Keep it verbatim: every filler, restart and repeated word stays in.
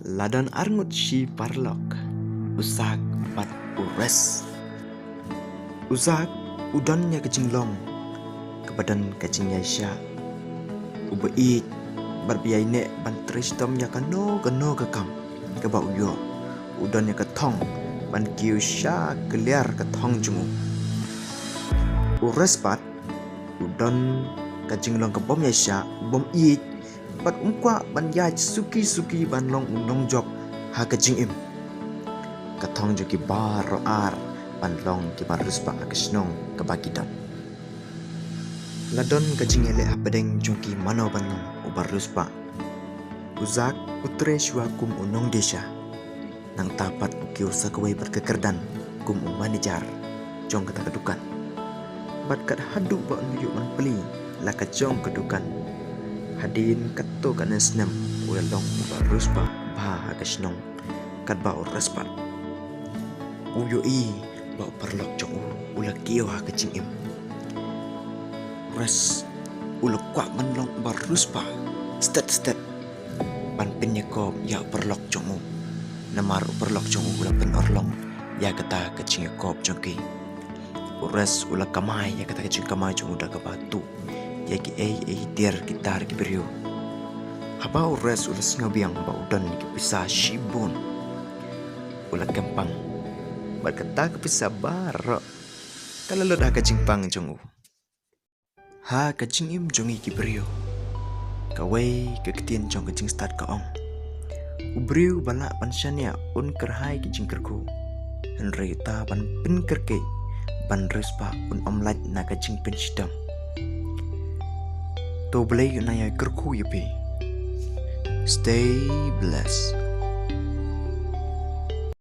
La don arngut shi paralok, u Zak bad u Res. U Zak u don ïa ka jinglong kaba don ka jingïaishah, uba ïeit bad ba ïaineh ban trei shitom ïa kano kano ka kam kaba u ïoh. U don ïa ka thong ban kiew sha kliar ka thong jong u. U Res pat u don ka jinglong ka bym ïaishah, bym ïeit, bad um kwah ban ïaid suki suki ban long u nongjop ha ka jingim. Ka thong jong ki baroh ar ban long kiba riewspah ha ka shnong kaba ki don. La don ka jingïaleh hapdeng jong ki mano ban long uba riewspah. U Zak u trei shuwa kum u nongdie sha. Nangta pat u kiew sa kawei bad ka kyrdan kum u manager jong kata ka dukan. Bad kat haduh ba un ïoh ban plie la ka jong ka dukan, hadien katto katne snem u la long uba riewspah bha ha ka shnong katba u Res pat. U ïohi ba u paralok jong u u la kiew ha ka jingim. U Res u la kwah ban long uba riewspah stet stet ban pynïakop ïa u paralok jong u. Namar u paralok jong u u la pynurlong ïa kata ka jingïakop jong ki. U Res u la kamai ïa kata ka jingkamai jong u da kaba tuh ïa kiei kiei ki tiar ki tar ki briew. Haba u Res u la sngewbiang ba u don ki pisa shibun, u la kem pang. Bad kata ka pisa baroh ka la lut ha ka jingpang jong u. Ha ka jingim jong ngi ki briew, kawei ka ktien jong ka jingstad ka ong, u briew ba lah ban shaniah un kyrhai ki jingkyrkhu, hynrei uta ban pynkyrkieh ban riewspah un ym lait na ka jingpynshitom. To Blei un ïai kyrkhu ïa phi. Stay blessed.